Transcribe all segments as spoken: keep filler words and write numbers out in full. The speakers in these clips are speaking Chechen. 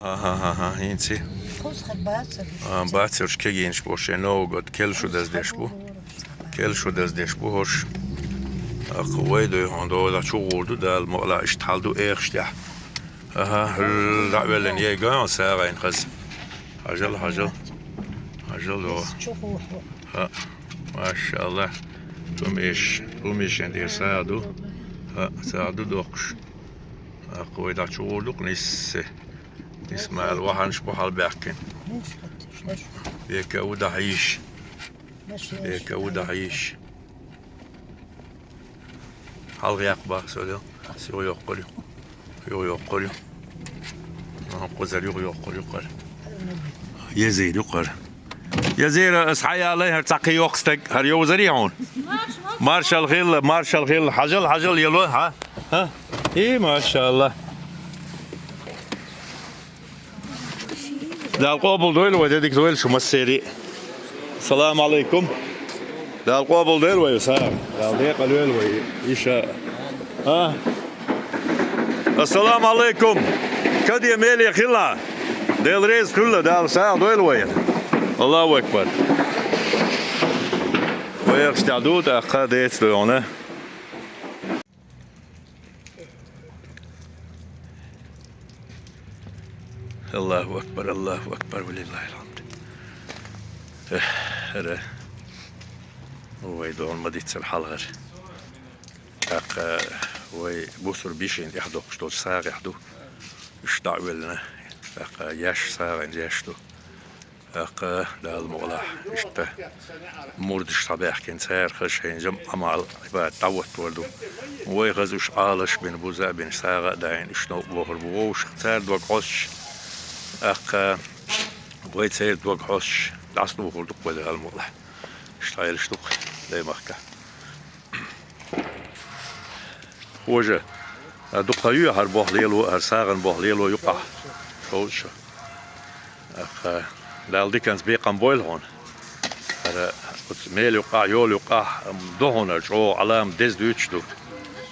Аха, аха, хӀинца. Кхузахар бацар. А, бацарш кегийнаш бу шайн Новгород, кел шу даздеш бу. Кел шу даздеш бу хӀорш. Акха вай дой хьон догӀа чу гӀур ду, Дала мукъалахь иштта хьал ду Ӏехаш тӀехь. Аха, хӀур дӀавеллина ей гой хьон сагӀайн хаза. Хьажал, хьажал. Хьажал догӀа. Чу гӀур хьо. ХӀаъ, машаллахӀ. Тумиш, тумишен тӀера сагӀа ду. ХӀаъ, сагӀа ду доккхуш. Акха вай дӀа чу гӀур ду-кх ниссе. Исмаил, вахьанаш бу хьалбаьхкина. Бека ву дахьа йиш. Бека ву дахьа йиш. ХьалгӀекх бах со дел. Со юха йоккхур ю. Юха йоккхур ю. Аха, кхузара юха йоккхур ю кхар. Езир ю кхар. Езира, ас хьаялай, хӀара цхьа кхин йоккха стаг, хӀара йовзарий хьуна? Маршал хилла, маршал хилла. Хьажал, хьажал, ело, хьа? ХӀа? И, машаллахӀ. Дала къобал дойла вай, де дика дойла шу массери. Салам алейкум. Дала къобал дойла вай, са. Дала декъал йойла вай. Иша. А? Ассаламу алейкум. Каде меле хилла. Дела реза хилла, Дала сагӀа дойла вай. Аллаху акбар. Вай ахча ду, тӀаккха деца дойна. Аллаху акбар, Аллаху акбар, ва лиллахил хьамд. Эх, хӀара. Вай догӀун ма диццар хьалхара. ТӀаккха вай бусурба йишин тӀехь доккхуш долчу сагӀехь ду. Уьш дӀа а веллина. ТӀаккха еш сагӀина еш ду. ТӀаккха Дала мукъалахь иштта мурдаш схьабаьхкина, цара хаза шайн жамӀ Ӏамал, Ӏибадат дӀахӀоттор ду. Вай хаза уьш Ӏалаш бина, буза а бина, сагӀа а даийна, уьш новкъа бохур бу вовшах, цара дог хьоьстуш. ТӀаккха вай церан дог хьоьстуш, дӀасадухур ду-кх вай Дала мукъалахь. Иштта хьелаш ду-кх Даймахкахь. Хожа, а, дукха ю хӀара боху лело, хӀара сагӀан боху лело юкъахь? Шовзткъа шо. Аха, Дала диканца бекхам бойла хьуна. ХӀара оцу мел юкъахь, йола юкъахь, ам, ду хьуна чӀогӀа Ӏалам деза дуьйцуш ду.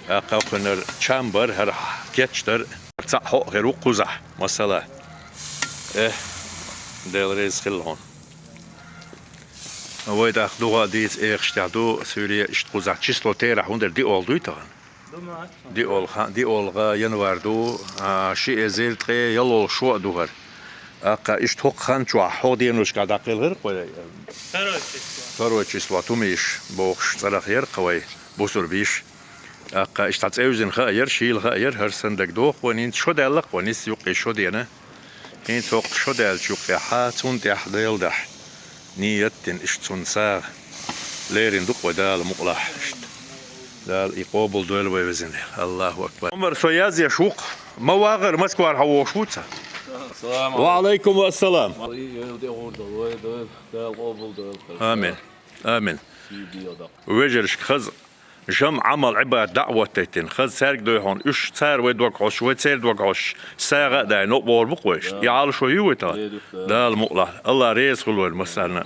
Аха, кхуьнара чам бар, хӀара кечдар. Цхьаъ хьо а хир ву кхузахь, масала. Э, Дела реза хилла хьуна. Вай тӀаккха дугӀа а дийца Ӏехаш тӀехь ду, суьйре иштта кхузахь число терахь хӀунда диъолгӀа дуй тахана? ДиъолгӀа, диъолгӀа январь ду, а, ши эзар ткъе ялхолгӀа шо а ду хӀара. ТӀаккха иштта хӀокху хан чохь, хӀокху деношкахь дӀакхелхира кхо? Второе число. Второе число, тумиш бохуш цӀарах яра кху вай бусурба йиш. ТӀаккха иштта цӀе вижина хаа яра, шийла хаа яра, хӀара санна дагадогӀу вайна, хӀинца шо даьлла-кх вайна, нисса юккъе шо дена. ХӀинца хӀокху шо даьллачу юккъехьа, цунна тӀехь Делан дуьхьа ният дина, иштта цунна сагӀа лерина ду-кх вай Дала мукъалахь иштта. Дала и къобал дойла вай, везан Дела. Аллаху акбар. Ӏумар, со язъеш ву-кх. Ма вагӀара, Москвара хьан вогӀуш ву ца? Салам алейкум. Ва алейкум ассалам. Дала къобал дойла. Амин. Амин. Вежаршка хаза жамӀ, Ӏамал, Ӏибадат дӀа а хӀоттийтина, хаза цаьрга дойла хьуна, уьш цара вай дог хьоьстуш, вай церан дог хьоьстуш, сагӀа а даийна, новкъа бохур бу-кх вайша. И Ӏалашо ю вай тахана? Дала мукъалахь. Аллах реза хуьлда вайна массарна.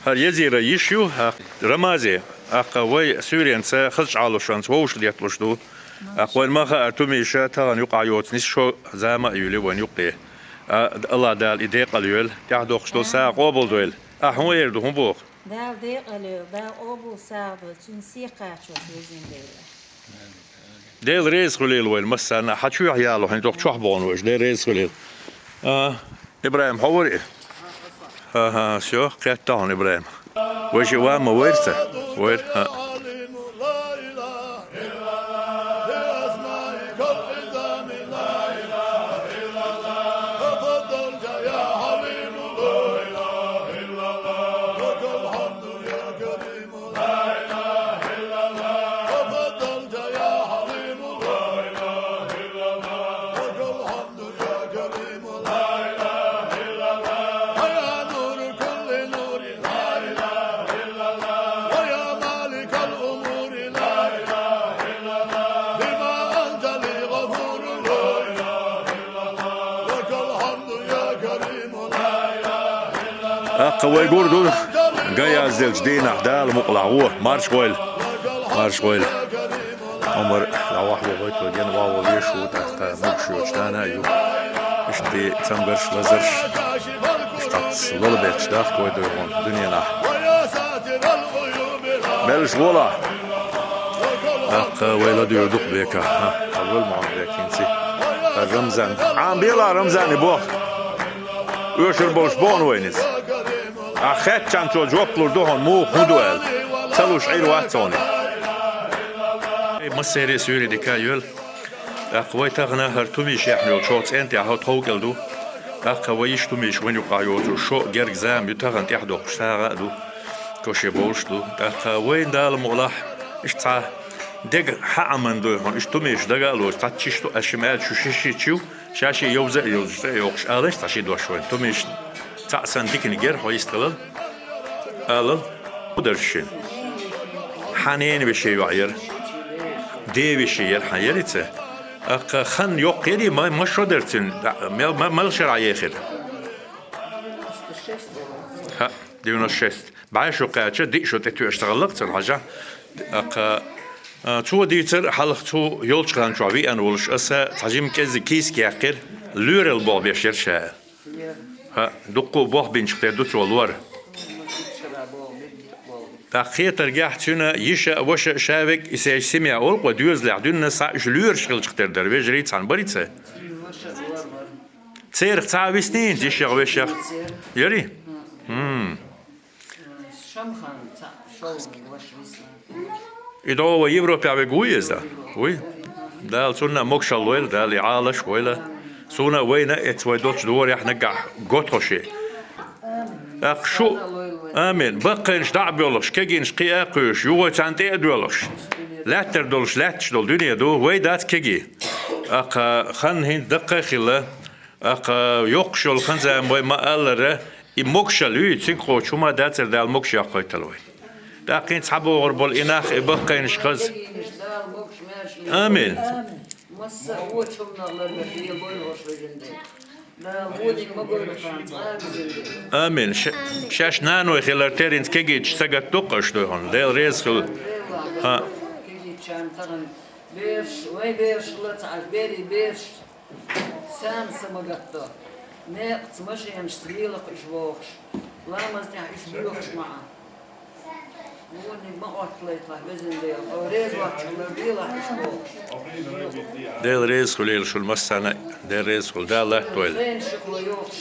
ХӀара Езира йиш ю, хӀа, Рамазе, тӀаккха вай суьйренца, хазачу Ӏалашонца вовшах детталуш ду. ТӀаккха вайна ма хаара, тумиша тахана юкъахь йоцу нисса шо зама а юьлу вайна юккъе. А, Аллах Дала и декъал йойла, тӀаьхьадоккхуш долу сагӀа къобал дойла. Ахьа хӀун эр ду, хӀун боху? Дала декъал йойла, Дала къобал сагӀа дойла, цуьнан сий кхачош, везан Дела. Дела реза хуьлийла вайна массарна, хьан чоьхьа яло хьуна, тӀаккха чохь богӀун вайша, Дела реза хуьлийла. А, ИбрахӀим, хьо вара и? ХӀа-хӀа, всё, кхетта хьуна, ИбрахӀим. Вайша ван ма вайра ца? Вайра, хӀаъ. ТӀаккха вай гур ду, ган язделлачу дийнахь Дала мукъалахь вон, марш гӀойла, марш гӀойла. Ӏумар, дӀавахь ву гӀойту, гена ван ву веш ву, тӀаккха могуш йоцу дана а ю. Иштта Ди цамгарш, лазарш, иштта лала бетташ дахка вай дойгӀун дуьненахь. Меллаш вола? ТӀаккха вай ладуьйгӀу дукха бека. Хьавел Мухьаммад бекинци. Рамзан. Ӏам бела Рамзане бох. Оьшур болуш боху вайна иза. Ахь хеттачарна цо жоп лур ду хьуна, муха хӀун ду аьлла. Ца луш Ӏийр вац хьуна. Эй, массеран суьйре дика йойла. ТӀаккха вай тахана хӀара Тумиш яхьна йолчу цӀен тӀехь хӀо тхов кӀел ду. ТӀаккха вай йиша Тумиш вайна юкъахь йоцург шо герга зама ю, тахана тӀаьхьа доккхуш сагӀа а ду. Коше болуш ду. ТӀаккха вайна Дала мукъалахь, иштта цхьа дега хьааман дуй хьуна, иштта Тумиш дага а лоцу, цхьацца чишту а шима аьлла, шу ши-ши чу, ша-ши йовза а йовза, цӀе а йоккхуш, ала иштта цхьа ши дош вайна. Тумиш цхьаъ санна диканиг яра, хьо йистхилал. Алал, хӀун дара шен? Хьан ненан вешин йоӀ яра? Ден вешин яра, хьан яра иза? ТӀаккха хан йоккха яра, ма, ма шо дара цуьнан? Мел, ма, мел шарахь ехира? ХӀаъ, девяносто шесть. БӀе шо кхаьчча, диъ шо тӀетоьуш ца хилла-кх цунна, хьажахь. ТӀаккха, а, цо дийцар, хьалха цо йолчу хан чохь веана волуш, аса цхьа жима кӀеззиг кийсак яьккхира, лоьрал болх беш яра ша. ХӀаъ, дуккха а болх бинчух тера ду цо лор. ТӀаккха кхетаргахь цуьнан йиша а, ваша а, ша верг а, и шайн семья олу-кх вай доьзалехь дуьйна схьа уьш лоьраш хилчух тера дара, вежарий цхьаьна бара иза? Церах цхьа а виснийна, йишех, вешех? Яри? ХӀм. И догӀу вай Европехь верг вуй иза? Вуй? Дала цунна а могушалла лойла, Дала и Ӏалаш а войла. Суна а, вайна а эцна вай долчу догӀарехь наггахь го тхо шен. ТӀаккха шу, амин, баккхийнаш дӀа а боьлхуш, кегийнаш кхиа а кхуьйсуш, юхой царна тӀе а доьлхуш, лаьттара долуш лаьтташ долу дуьне ду, вай дац кегий. ТӀаккха хан хӀинца даккха а хилла, тӀаккха йоккхуш йолу хан-зама вай ма-аллара, и могушалла юй, цуьнга кхочу хӀума дацара, Дала могуш йоккхуьйтал вай. ТӀаккха хӀинца схьабогӀур болу и нах, и баккхийнаш хаза. Амин. Амин. Ша-, шаьш наной хилар тера хӀинца кегийчу сагатдо-кх аша дуй хьуна. Дела реза хуьлда. ХӀаъ. Бераш, вайн бераш хилла ца Ӏаш, берийн бераш. Царна са ма гатдо. Некъаца машенашца лелахь уьш вогӀуш. Ламаз тӀехь уьш боьхуш ма Ӏа. Вуьниг ма Ӏотталайталахь, везан Дела. Хьо реза воцчул лелахь уьш вогӀуш. Дела реза хуьлийла шуна массарна а. Дела реза хуьлда, Дала латтавойла. Вайн шуьхо йохуш.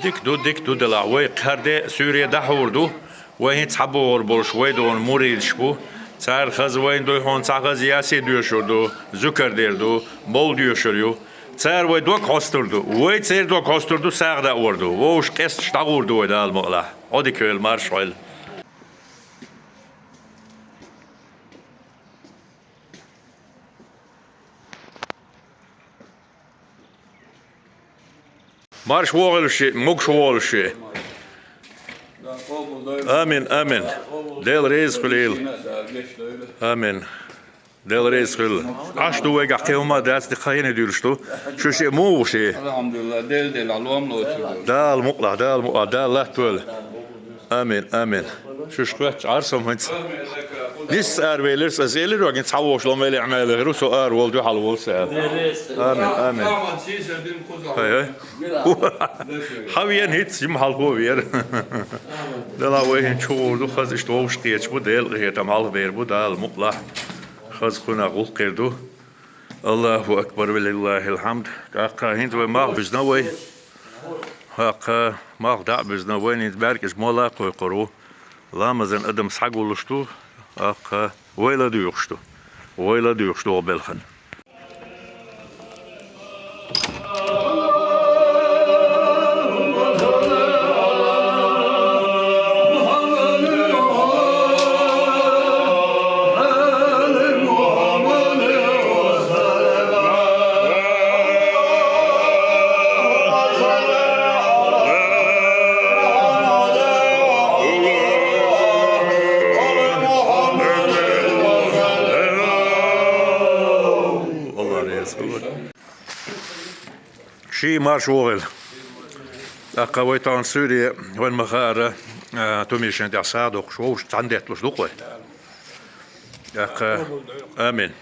Дика ду, дика ду делахь. Вай кхарден суьйре дӀахьур ду. Вай хӀинца схьабогӀур болуш вай догӀун муридаш бу. Цара хаза вайна дуй хьуна, цхьа хаза ясин доьшур ду, зуькар дер ду, мовлид доьшур ю. Цара вай дог хьостур ду, вай церан дог хьостур ду, сагӀа даор ду. Вовшах къесташ дӀагӀур ду вай, Дала мукъалахь. Ӏодика йойла, марша Ӏойла. Марша вогӀийла ши, могуш вогӀийла ши. Амин, амин. Дела реза хуьлийла. Амин. Дела реза хуьлда. Ӏаш ду вайгахь кхин хӀума а дац, дика хенахь дуьйлуш ду. Шу шиъ муха ву ши? Алхьамдулилла, Дела делахь лом лоцур ду. Дала мукъалахь, Дала мукъалахь, Дала латтавойла. Амин, амин. Шуьш кхоьттуш Ӏара со хӀинца. Нисса аравелира аса, элира вайга, хӀинца схьавогӀуш лом велехь мелехь ву, со ара волу дуьхьал волу аса аьлла. Амин, амин. Хай, хай. Хьан веана хӀинца, жима хьалхо веара. Делахь вай хӀинца чугӀур ду, хаза иштта вовшах кхеташ бу, Делан къинхетам хьалхабер бу, Дала мукъалахь. Хаза кхунах гӀуллакх хир ду. Аллаху акбар, ва лиллахил хьамд. ТӀаккха хӀинца вай малх буьзна вай. ТӀаккха малх дӀа а буьзна, вайна хӀинца бӀаьркӀаж молла а кхойкхур ву. Ламазан адам схьагуллуш ду. ТӀаккха вай ладуьйгӀуш ду. Вай ладуьйгӀуш ду вай белхан. Ший марш вогӀийла. ТӀаккха вай тахана суьйре, вайн ма хаара, а, тумешан тӀехь сагӀа доккхуш вовшашца цхьаьна детталуш ду-кх вай. ТӀаккха, амин.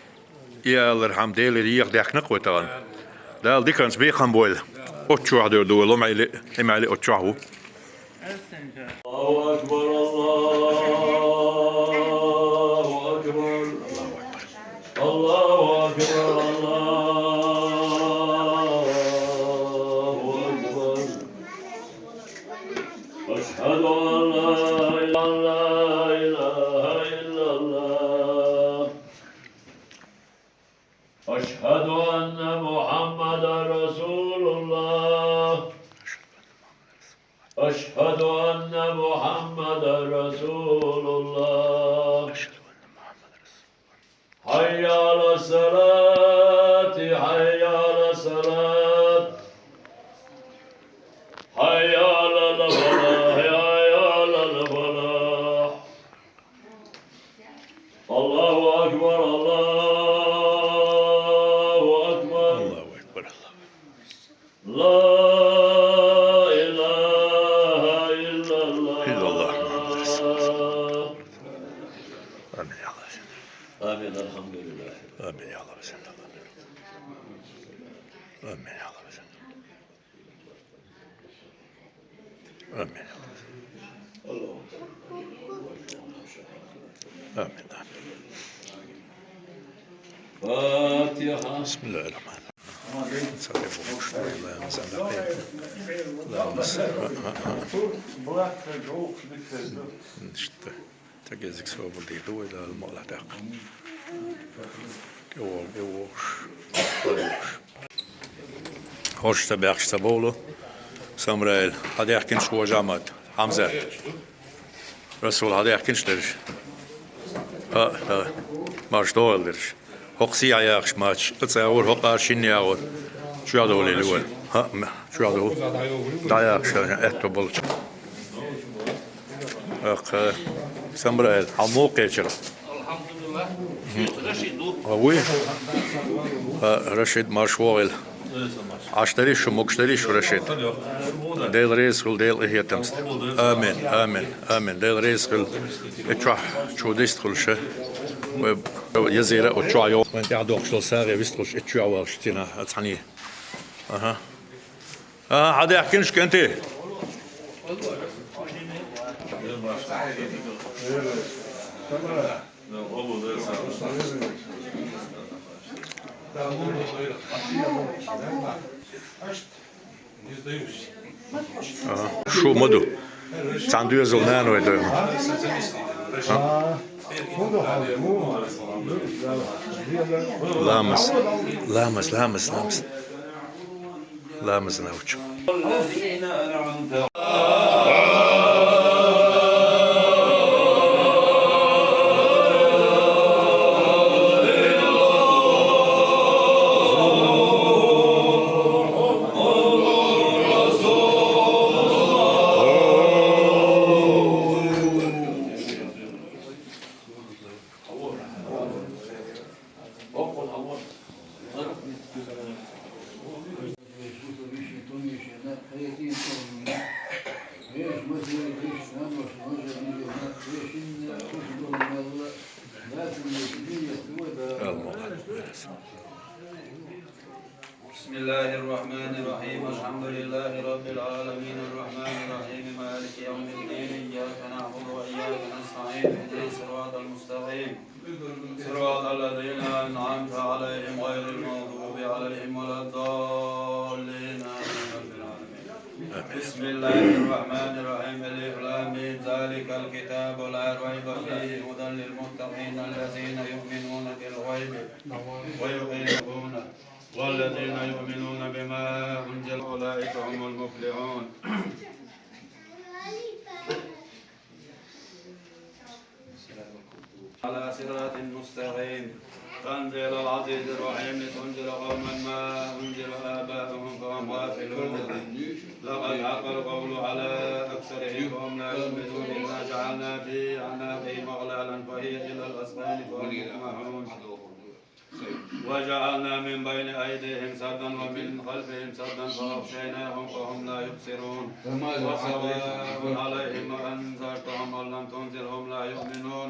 И алархьама Делера еха даьхкина-кх вай тахана. Дала диканца бекхам бойла. Оццу чохь дер ду вай, Ломаили, Эмаили оццу чохь ву. الله أكبر، الله أكبر. الله أكبر، الله أكبر. أشهد أن لا إله، لا إله إلا الله. أشهد أن محمدا رسول الله. أشهد أن محمدا رسول الله. حي على الصلاة، حي على الصلاة. حي على الفلاح، حي على الفلاح. الله أكبر، الله أكبر. الله أكبر، الله أكبر. لا إله إلا الله. إلا الله محمد رسول الله. آمين يا الله. آمين، الحمد لله. آمين يا الله. آمين يا الله. آمين. آمين. آمين. فاتحة. بسم الله الرحمن الرحيم. صلي وسلم على سيدنا محمد. اللهم صل. Işte. Tek ezik sobur değil, o ile mutlak. Gevol, gevol. Хьоьжуш ца баьхкаш ца бовлу, Самраил, хьан даьхкинчу вожа Ахьмад, Хьамзат. Расул, хьан даьхкинчу дерш. ХӀаъ, хӀаъ, марш догӀийла дерш. ХӀокху сехьа яхаш мачаш, оцу агӀор, хӀокху ара шинна агӀор. Чоьхьа довлийла вай. ХӀаъ, ма, чоьхьа довла. ДӀаяхаш, аьтто болчу. ТӀаккха, Самраил, хьан муха кхечира? Алхьамдулиллах. Хьан вуй? ХӀаъ, Рашид, марш вогӀийла. Ӏаш дарий шу, могуш дарий шу, Рашид? Дела реза хуьлда, Дела къинхетамца. Амин, амин, амин. Дела реза хуьлда. И чохь чу дист хуьлуш. Вай язера оцу чохь йо. Вайн тӀаьхьа доккхуш долу сагӀе вист хуьлуш, и чохь вахаш цина ацхьаний. Аха. Аха, хьан даьхкинчу кӀентий? Ага. Шу ма ду. Цхьана доьзал наной ду. Ламаз. Ламаз, ламаз, ламаз. Ламаз навчу. بسم الله الرحمن الرحيم. الحمد لله رب العالمين. الرحمن الرحيم. مالك يوم الدين. إياك نعبد وإياك نستعين. اهدنا الصراط المستقيم. صراط الذين أنعمت عليهم غير المغضوب عليهم ولا الضالين. آمين. رب العالمين. بسم الله الرحمن الرحيم. ألف لام ميم. ذلك الكتاب لا ريب فيه هدى للمتقين الذين يؤمنون بالغيب ويقيمون والذين يؤمنون بما أنزل أولئك هم المفلحون. على صراط مستقيم. تنزيل العزيز الرحيم. لتنذر قوما ما أنذر آباؤهم فهم غافلون. لقد حق القول على أكثرهم فهم لا يؤمنون. إنا جعلنا في أعناقهم أغلالا فهي إلى الأذقان فهم مقمحون. وجعلنا من بين أيديهم سدا ومن خلفهم سدا فأغشيناهم فهم لا يبصرون. وسواء عليهم أأنذرتهم أم لم تنذرهم لا يؤمنون.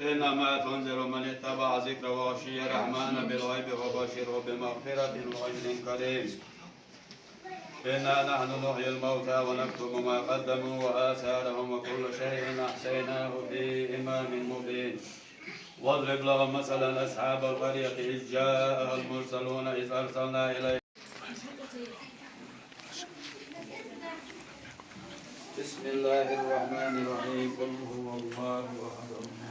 إنما تنذر من اتبع الذكر وخشي الرحمن بالغيب فبشره بمغفرة وأجر كريم. إنا نحن نحيي الموتى ونكتب ما قدموا وآثارهم وكل شيء أحصيناه في إمام مبين. واضرب لهم مثلا أصحاب القرية إذ جاءها المرسلون إذ أرسلنا إليهم بسم الله الرحمن الرحيم. قل هو الله أحد، الله.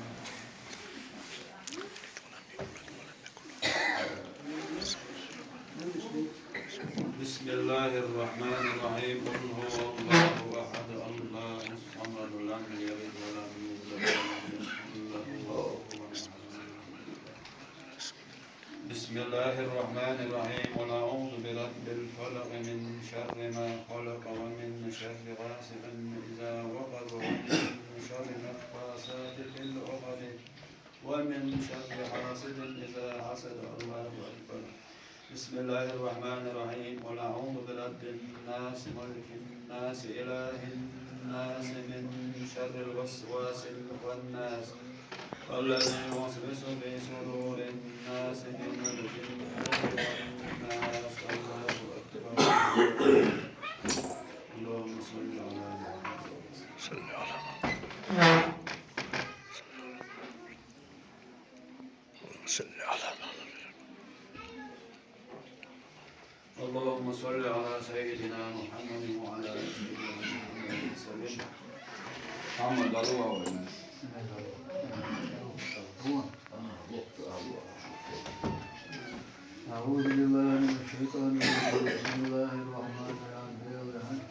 بسم الله الرحمن الرحيم. قل هو الله أحد، الله الصمد، لم يلد ولم يولد ولم يكن له كفوا أحد. بسم الله الرحمن الرحيم. قل أعوذ برب الفلق، من شر ما خلق، ومن شر غاسق إذا وقب، ومن شر النفاثات في العقد، ومن شر حاسد إذا حسد. الله أكبر. بسم الله الرحمن الرحيم. قل أعوذ برب الناس، ملك الناس، إله الناس، من شر الوسواس الخناس، الذي يوسوس في صدور الناس من الجنة والناس. الله أكبر. اللهم صل على محمد. صل على محمد. اللهم صل على محمد. اللهم صل على سيدنا محمد وعلى آل سيدنا محمد وسلم. محمد، أعوذ بالله من الشيطان الرجيم. بسم الله الرحمن الرحيم.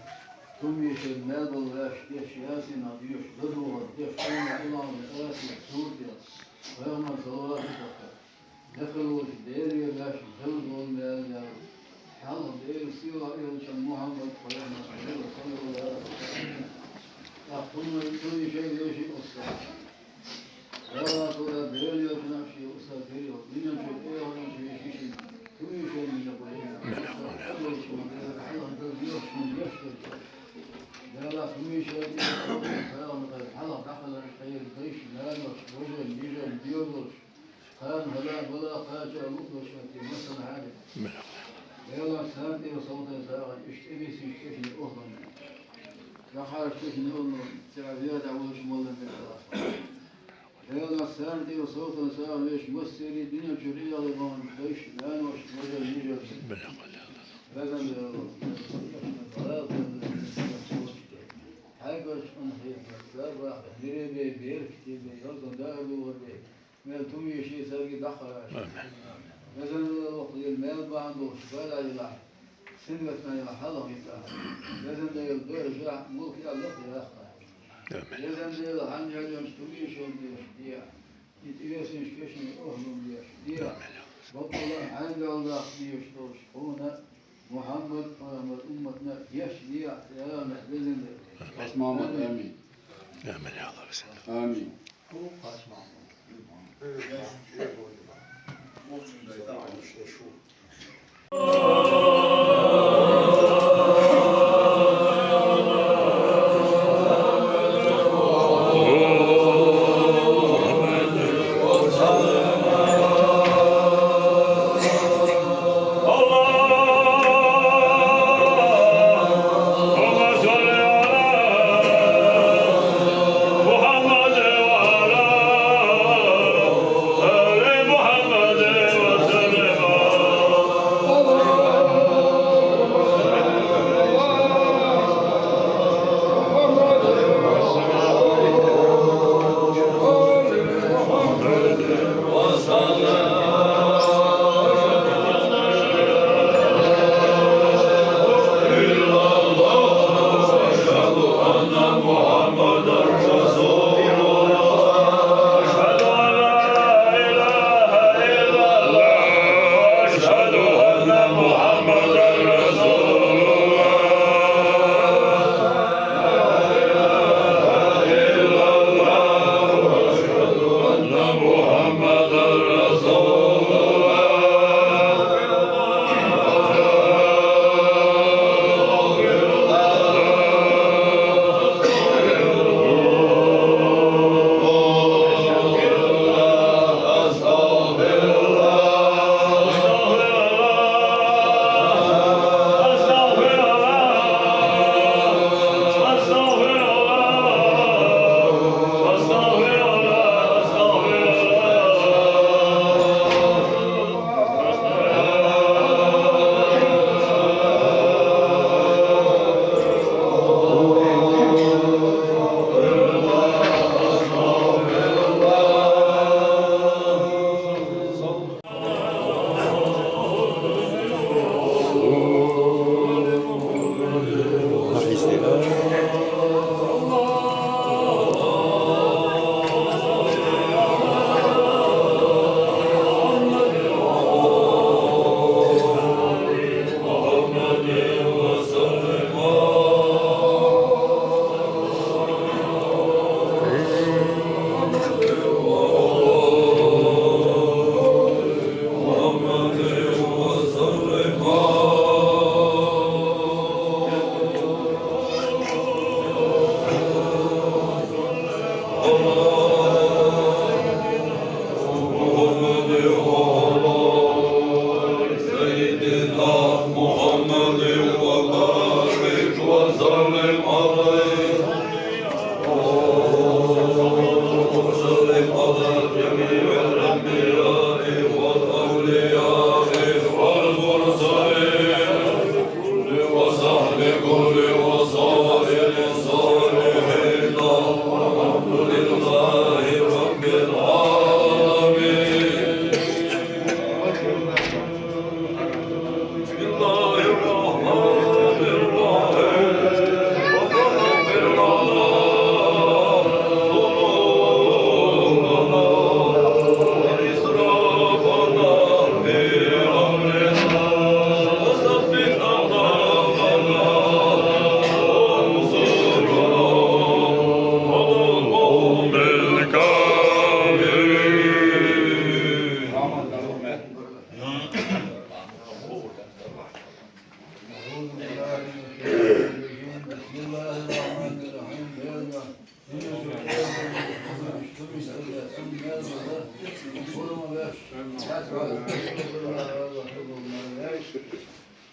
Тумишен мел бола ваьш деш, Ясин деш, дадугӀар деш, Къуръан Ӏилма Ӏилма Ясин сурат деш, пайхамар салават деш. Декъалуш Деле ваьш, Делгол мел ял. Хьалха Делан сийлахь элчан Мухьаммад пайхамар, саллаллаху Ӏалайхи ва саллам. ТӀаккха хӀума тумишен веши уста. Дала Тора Делан элчан ши уста дери, динан чу, эхаран чу веши ши. Тумишен мина пайхамар. Хьалха Делан ваьш, ваьш. Дала тумишен веши уста, хьалха дӀахалар хайр дайш, нанош, вожен, йижен, доьлуш. Кхана хӀала бала кхача луъдош вати масала хьади. Делан сарти ва салтан сагӀа иштта эбисин кешни охлан. Дахьаш кешни охлан, цӀа веда волаш молла мекъала. Делан сарти ва салтан сагӀа веш массери дина чурияле бан дайш, нанош, вожа нижер. Беган Дело. Хьайгаш ун хетна, сарвах, ниребе, беркатебе, ялган дагӀа лугӀа бе. Мел тумиши сарги дахараш. Амин. Везан Дела вокху дела мел бахьан долуш, бала йила, сингатна йила хьалха йита. Везан Дела дойша, мулк я лакха яхха. Амин. Везан Дела хьан яллонаш тумишен деш, диа. И тӀевесинаш кешни охлун деш, диа. Амин. Бакъалла хьайгал дах деш долуш, хьуна Мухьаммад пайхамар умматна деш, диа, я Аллах, везан Дела. Хас Мухьаммад, амин. Амин, я Аллах, везан Дела. Амин. اللهم صل على محمد وعلى آل محمد وسلم. وبارك وسلم عليه. وسلم على جميع الأنبياء والأولياء والمرسلين وصحب كل وسائر الصالحين. والحمد لله رب العالمين. بسم الله الرحمن الرحيم. ربنا اغفر لنا ذنوبنا وإسرافنا في أمرنا وثبت أقدامنا وانصرنا على القوم الكافرين. أعوذ بالله من الشيطان الرجيم. بسم الله الرحمن الرحيم.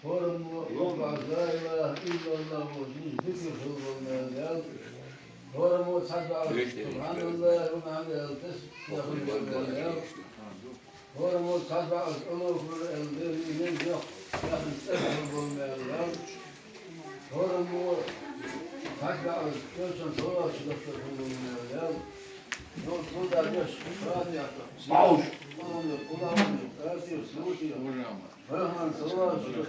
Horum bu, bu لا إله إلا الله وجل ذكر في الظلمات. Horum bu سبحان الله وبحمده تسبيح. Horum bu سبحان الله الذي لم يخلق ولا يولد. Horum bu سبحان الله ölçen sorar çıkıp olmayan. Yol suda geç, rahat yatak. Bağış. Kulağım yok, kulağım yok. Ertir, suğut yok. Rahman, Allah'a şükür.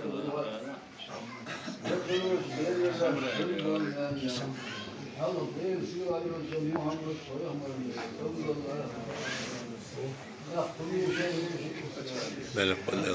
Yakınmış, belirler, bilmem yani. Halk değil, sığ arıyorsa Muhammed soyamıyor. Sallallahu aleyhi ve sellem. Beni koruyor. Bela, bela.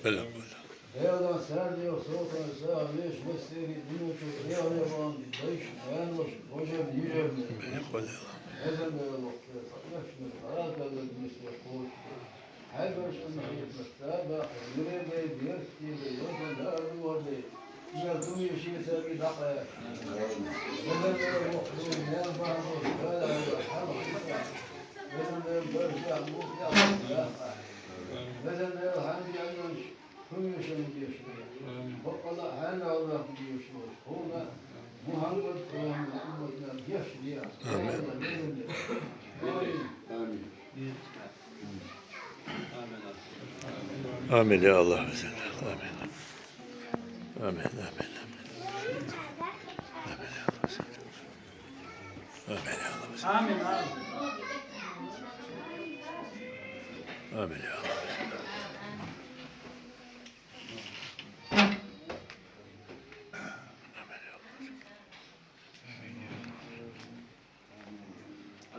Bela, bela. Bela, sar diyor, soğuktan sağ, leş, mesleri, bunu çok, ne yapalım, leş, dayanmış, hocam, yürüyemiyor. Bela, bela. Neden böyle oldu? Yaklaşmıyor, karar vermedi, mesela, koç. Her bir şey yapmış, daha bak, yüreğe bir yer, bir yolda, daha bir orada. Güzel, bunu yaşayırsa bir dakika ya. Neden böyle oldu? Ne yapalım? Böyle, böyle, tamam. Neden böyle, böyle şey yapmış, yapmış, ya. Neden böyle, hangi yanlış? Kümyüşen diyorsunuz. Amin. Hoppala, her Allah diyorsunuz. Hola, Muhammed, Muhammed, Muhammed, yaşlı ya. Amin. Amin. Amin. Amin ya Allah. Amin. Amin, amin, amin. Amin ya Allah. Amin, amin. Amin ya Allah.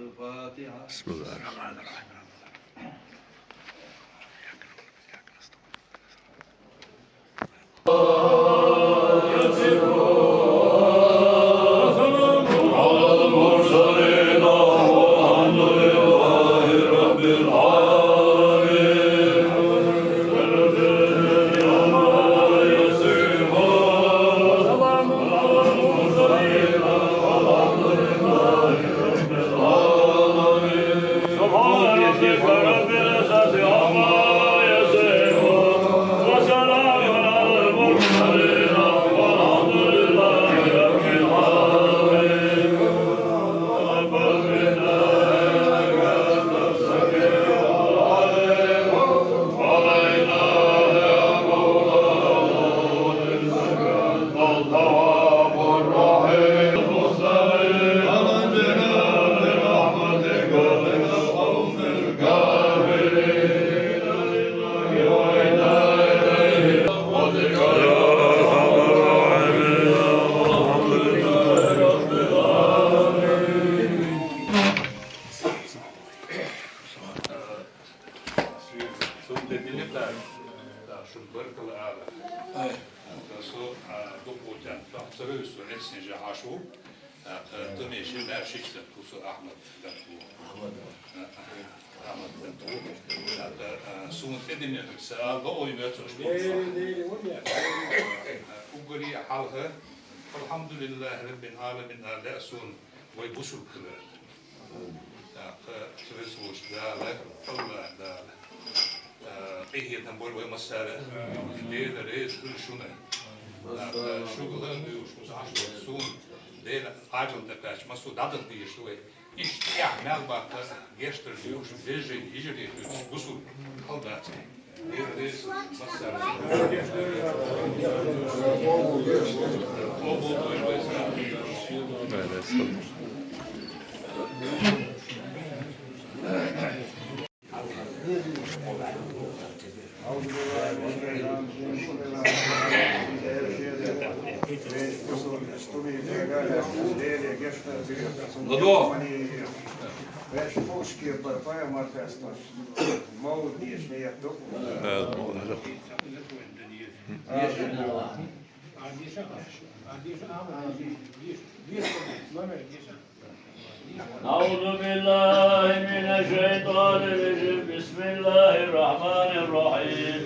الفاتحة. بسم الله الرحمن الرحيم. سبحان ربك رب العزة عما يصفون، وسلام على المرسلين. Шуна баркалла ала. Со, а, дукха тӀехьа тохцару со, эцсин жа Ӏаш ву. ТӀаккха тӀемиша маьрша шича тӀаккха со Ахьмад тӀаккха. Ахьмад тӀаккха. ТӀаккха, а, суна тӀединнарг са ала бакъо йоацаш. Уггаре хьалха, الحمد لله رب العالمين ала лаьа суна вай бусулба хилар. ТӀаккха Веза волча Дала, АллахӀ Дала, а, къахетам бойла вай массара, Дела реза хила шуна. ТӀаккха шуга ла а дуьйш, кхуза Ӏаш вац суна, Дела Ӏаьржа тӀакхаьча, массо а дӀадала дезаш ду вай. Иштта тӀехьа мел баккха гештдар дуьйш, вежарий, йижарий дуьйш, бусулба хьал дац. Ладо. أعوذ بالله من الشيطان الرجيم. بسم الله الرحمن الرحيم.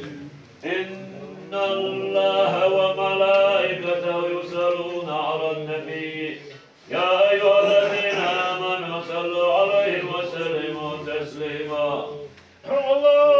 إن الله وملائكته يصلون على النبي. يا أيها الذين آمنوا صلوا عليه وسلموا تسليما. الله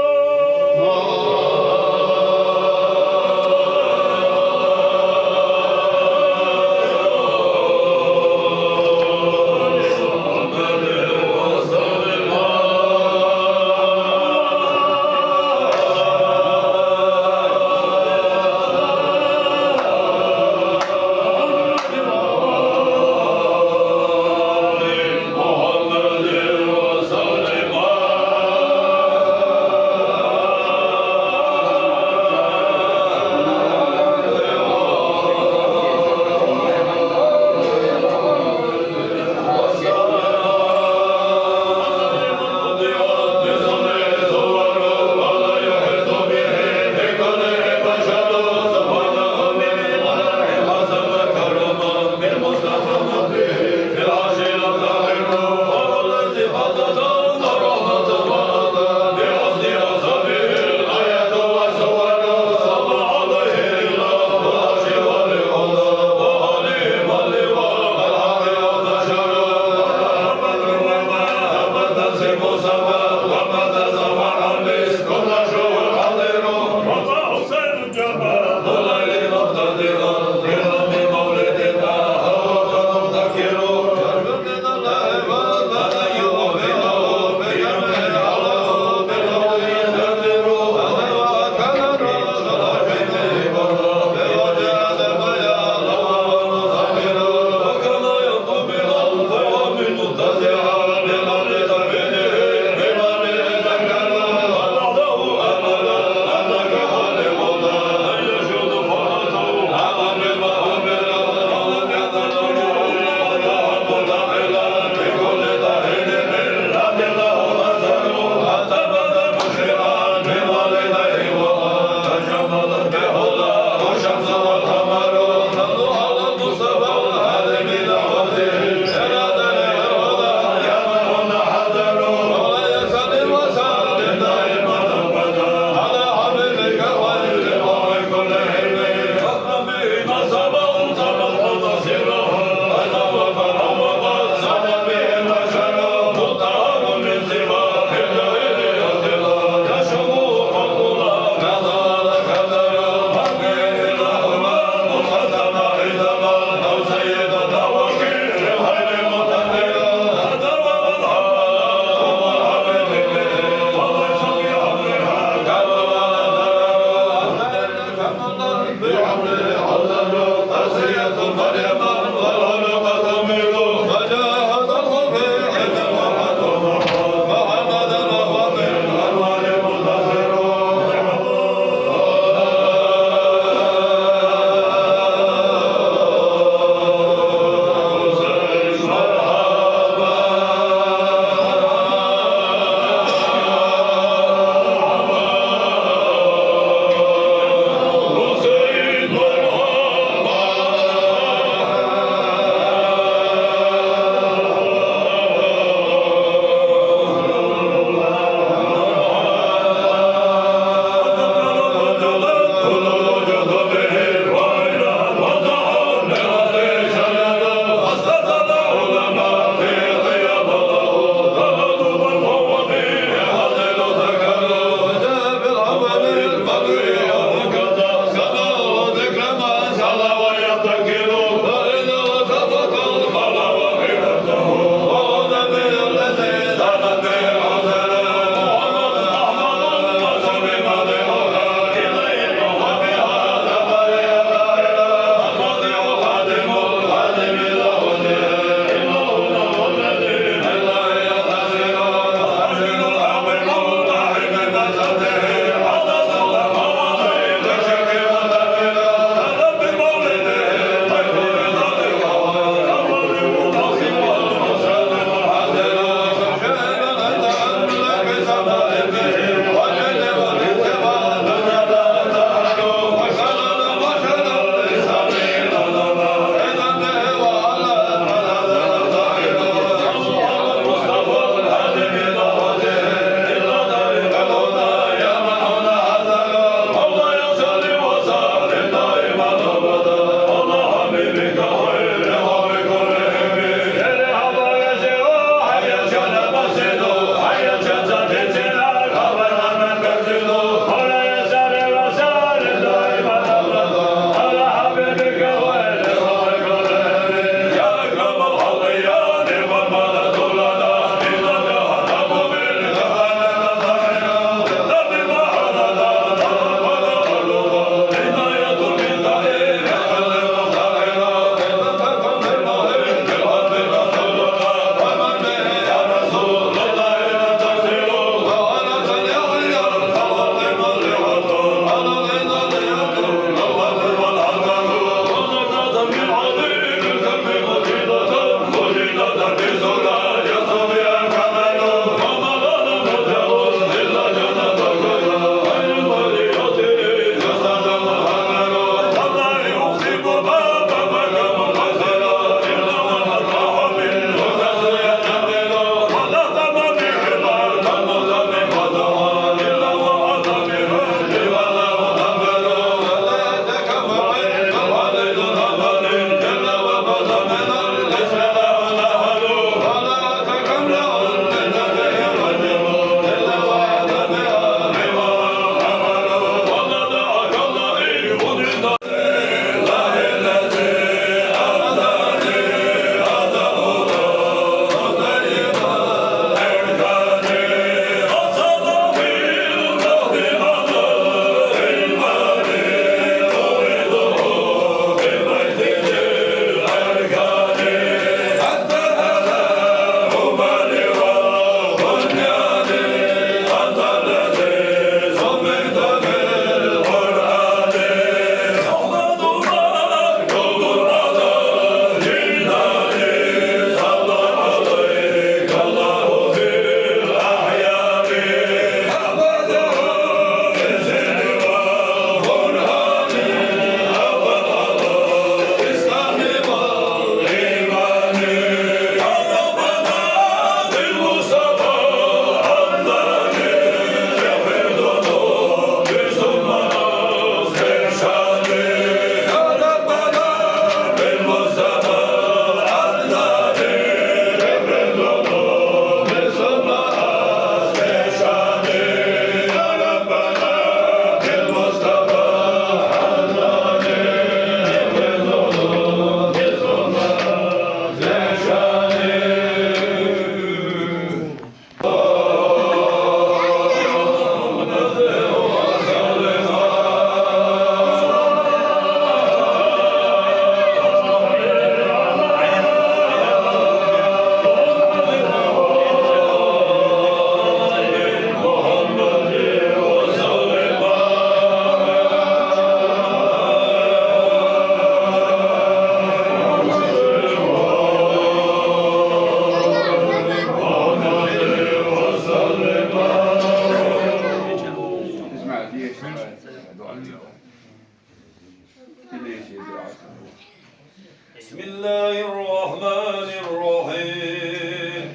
بسم الله الرحمن الرحيم.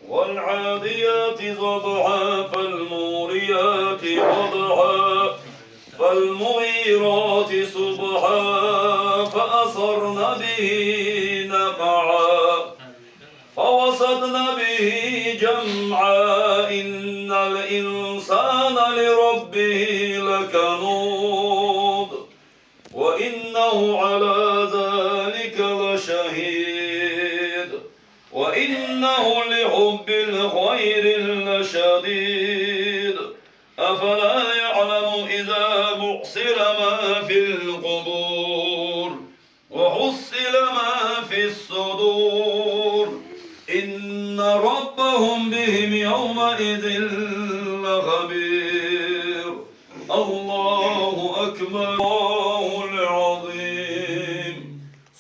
والعاديات ضبحا، فالموريات قدحا، فالمغيرات صبحا، فأثرن به نقعا، فوسطن به جمعا، إن الإنسان لربه لكنود، وإنه على ذلك لشهيد، وإنه لحب الخير لشديد، أفلا يعلم إذا بعثر ما في القبور، وحصل ما في الصدور، إن ربهم بهم يومئذ لخبير. الله أكبر. الله العظيم.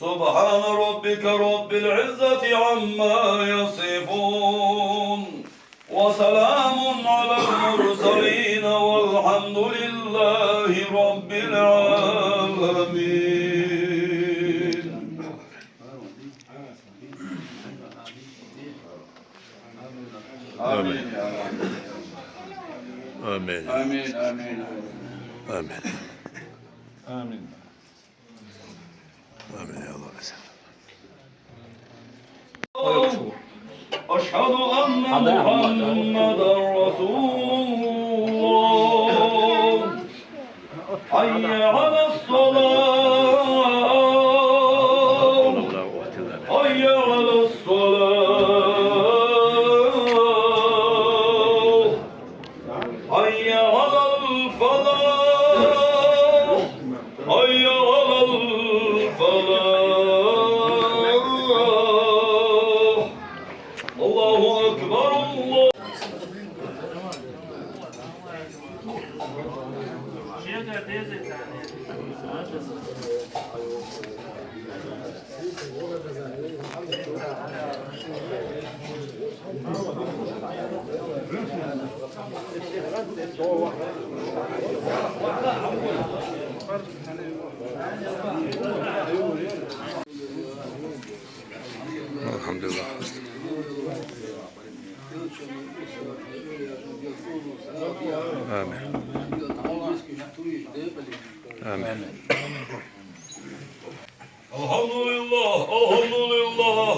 سبحان ربك رب العزة عما يصفون، وسلام على المرسلين، والحمد لله رب العالمين. آمين. آمين. آمين. آمين. آمين. آمين. آمين يا الله. أشهد أن محمدا رسول الله. حي على الصلاة. حي على الصلاة. حي على الفلاح. حي على الفلاح. الله أكبر، الله. الحمد لله. آمين. آمين. الحمد لله، الحمد لله.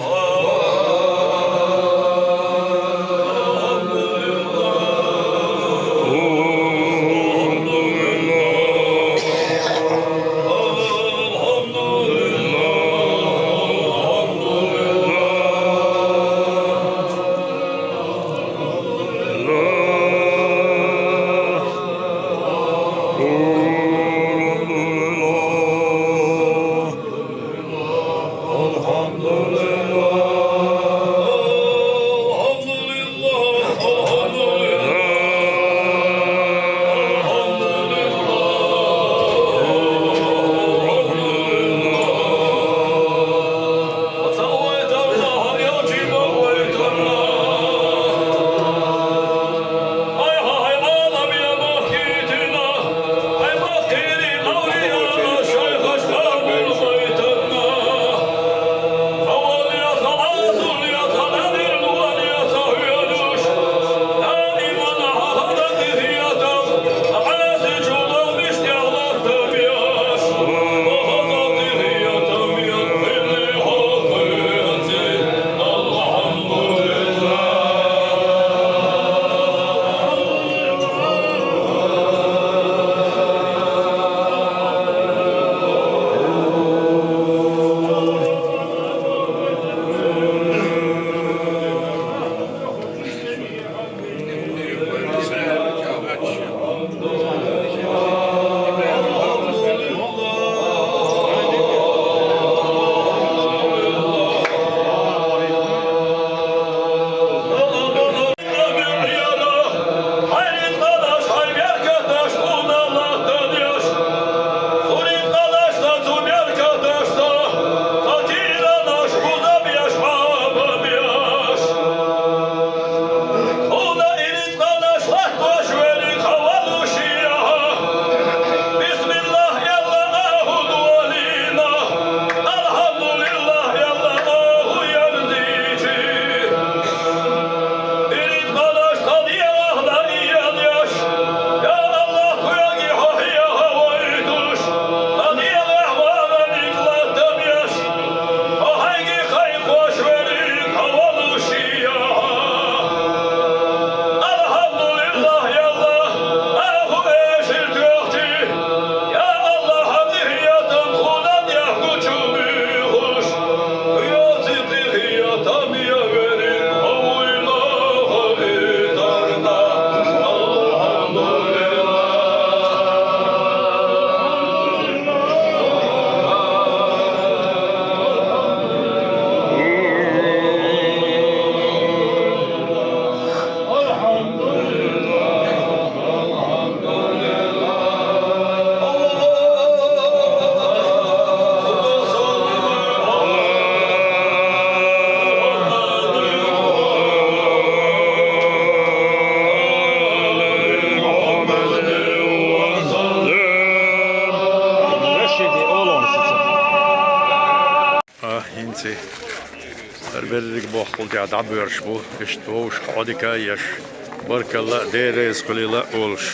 Деррига бохкъал тӀехь дӀабоьрзуш бу, иштта вовшах Ӏодика а еш, баркалла а, Дела реза хуьлийла а олуш.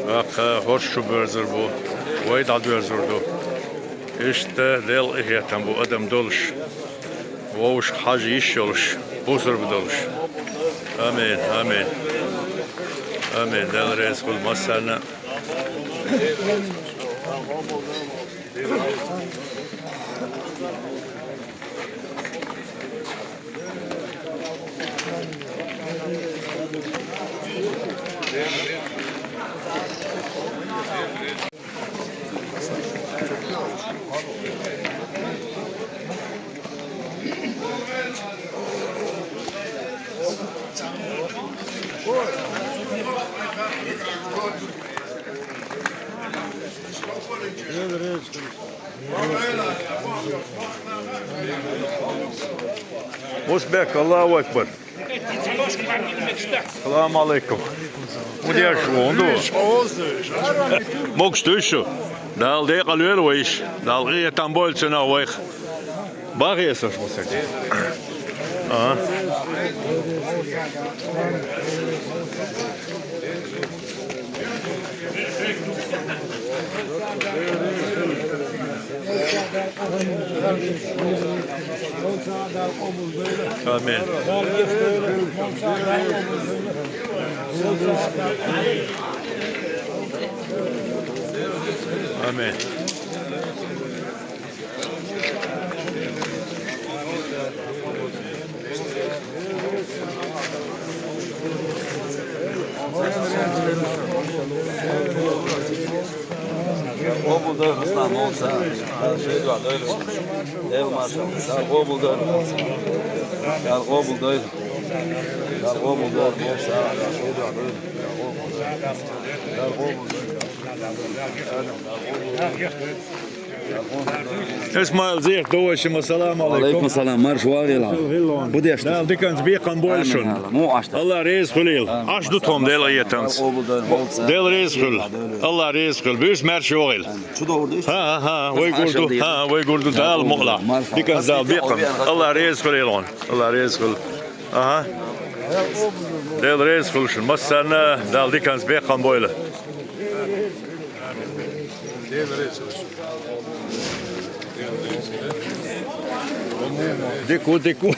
ТӀаккха хӀорш чу боьрзур бу, вай дӀадоьрзур ду. Иштта Делан къинхетам бу адам долуш, вовшах хьажа йиш йолуш, бусурба долуш. Амин, амин. Амин. Дела реза хуьлда массарна а. Мусбек, Аллаху акбар. Салам алейкум. Удеш вон ду. Могуш дуй шу. Дала декъал йойла вайш. Дала къинхетам бойла цунах вайх. Бахъе аса шу масех. А? Амин. Амин. Къобалдойла, Руслан, молча. Дала шуьйра дойла. Дела марша. Дала къобалдойла, молча. Дала къобалдойла. Дала къобалдойла, молча. Дала шуьйра дойла. Дала къобалдойла. Дала къобалдойла. Исмаил, зехьа ду вай шимма, салам алейкум. Алейкум салам, марша вогӀийла. Худеш. Дала диканца бекхам бойла шуна. Амин, Алла. Муха Ӏаш ду? Аллах реза хуьлийла. Амин. Ӏаш ду тхо-м Дела къинхетамца. Дела реза хуьлда. Аллах реза хуьлда. Буьйса маьрша йогӀийла. Амин. Чу догӀур ду? ХӀа, хӀа, хӀа, вай гур ду, хӀа, вай гур ду, Дала мукъалахь. Диканца Дала бекхам. Аллах реза хуьлийла хьуна. Аллах реза хуьлда. Аха. Дела реза хуьлда шуна. Массарна а Дала диканца бекхам бойла. Дика ву, дика ву.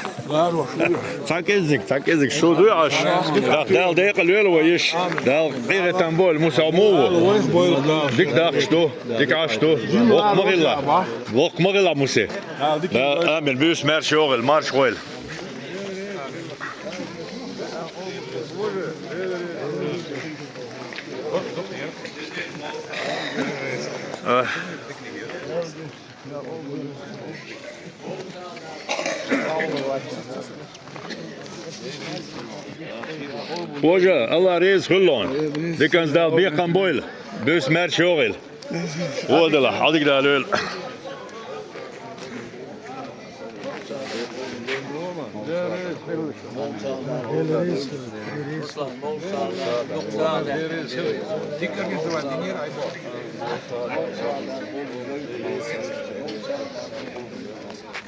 Цхьа кӀеззиг, цхьа кӀеззиг шу дуй Ӏаш? ТӀаккха Дала декъал йойла вай йиш. Дала къинхетам бойла, Муса муха ву? Дика дахкаш ду, дика Ӏаш ду. Воккха ма хилла. Воккха ма хилла, Мусе. Дала, амин, буьйса маьрша йогӀийла, марша гӀойла. Хьожа, Аллах реза хуьлда хьуна. Диканца Дала бекхам бойла. Буьйса маьрша йогӀийла. Вон делахь, Ӏодика Дала йойла.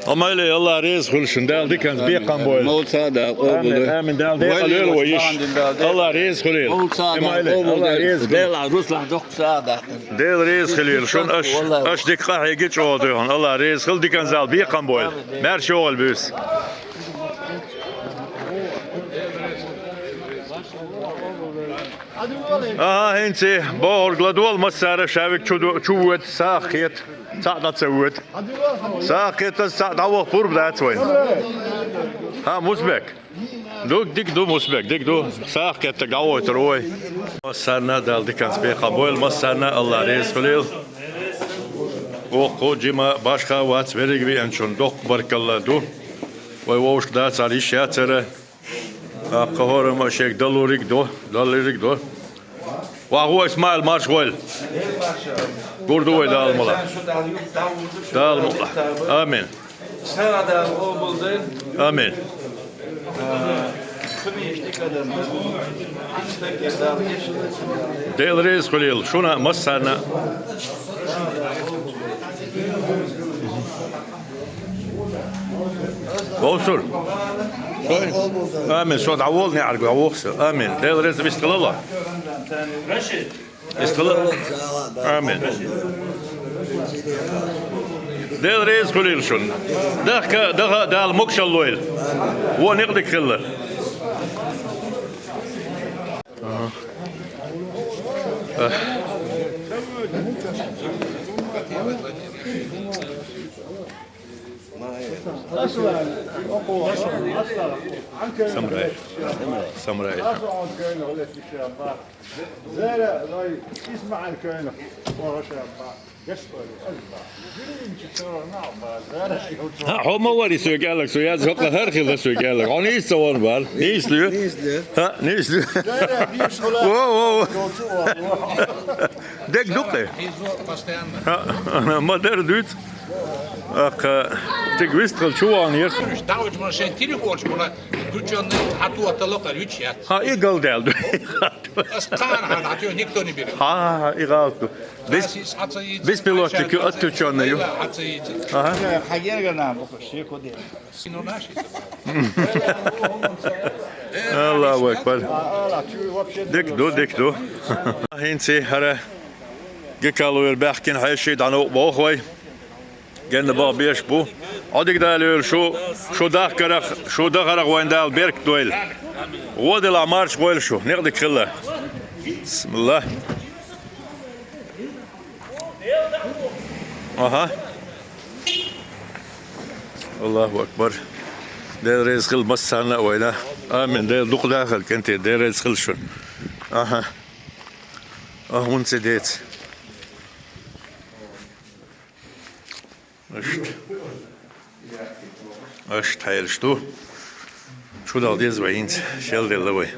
Амайле, Аллах реза хуьлда шуна, Дала диканца бекхам бойла. Молча, Дала къобалдойла. Амин, амин, Дала декъал йойла вай йиш. Аллах реза хуьлийла. Амайле, Аллах реза хуьлда. Дела, Руслан, доккха сагӀа дац. Дела реза хуьлийла шуна, аша, аша дика къахьега чӀогӀа дуй хьуна. Аллах реза хуьлда, диканца Дала бекхам бойла. Маьрша йогӀийла буьйса. Аха, хӀинца бохург ладогӀа, массара а шаверг чу ду-, чу вода, сагӀа кхета, цхьаъ дӀа ца вода. СагӀа кхетаза цхьаъ дӀаваха пурба дац вайна. ХӀа, Мусбек? Ду, дика ду, Мусбек, дика ду. СагӀа кхетта дӀавойтур ву вай. Массарна а Дала диканца бекхам бойла, массарна а Аллах реза хуьлийла. Воккха, жима, башха вац, верриг а веанчунна доккха баркалла ду. Вай вовшашка дацар йиш яцара. ТӀаккха хӀораммо шега далуриг а ду, далуриг а ду. Ваха, Исмаил, марша гӀойла. Гур ду вай, Дала мукъалахь. Дала мукъалахь. Амин. Амин. Дела реза хуьлийла шуна а, массарна а. Бовсур. Амин. Со дӀаволла неӀарга, дӀавохса. Амин. Дела реза, вистхилалла. Вистхила. Амин. Дела реза хуьлийла шун. Дахка, даха Дала могашалла лойла. Вон некъ дика хилла. Ага. Ах. Самрай. Самрай. ХӀа, хьо ма вари соьга аьлларг, со яз хӀокху хӀара хилла соьга аьлларг. Хьо нийса ца вон вара. Нийса луьй? Нийса луьй. ХӀа, нийса луьй. Во, во, во. Дег ду-кх? ХӀа, ма дара дуьйцу. Аккха, цига вистхила чу ваханера. ХӀа, и галдаьлла ду. Ас кхана хьан дӀатуьйху, никто не берёт. ХӀа, хӀа, хӀа, и гӀалат ду. Бес-, беспилотник ю, отключённый ю. Ага. Аллаху акбар. Дика ду, дика ду. ХӀинца хӀара Гекалуьйр баьхкина хьеший дӀанух боху вай. Генна баха беш бу. Ӏодика Дала йойла шу, шу дахкарах, шу дахарах вайн Дала беркат дойла. Вон делахь марша гӀойла шу, некъ дика хилла. Бисмилла. Аха. Аллаху акбар. Дела реза хила массарна а вайна. Амин. Дела дукха дахар кӀентий, Дела реза хила шуна. Аха. А хӀунда ца деца? Иштта. Иштта хьелаш ду. Чу дала деза вай хӀинца, шел делла вай.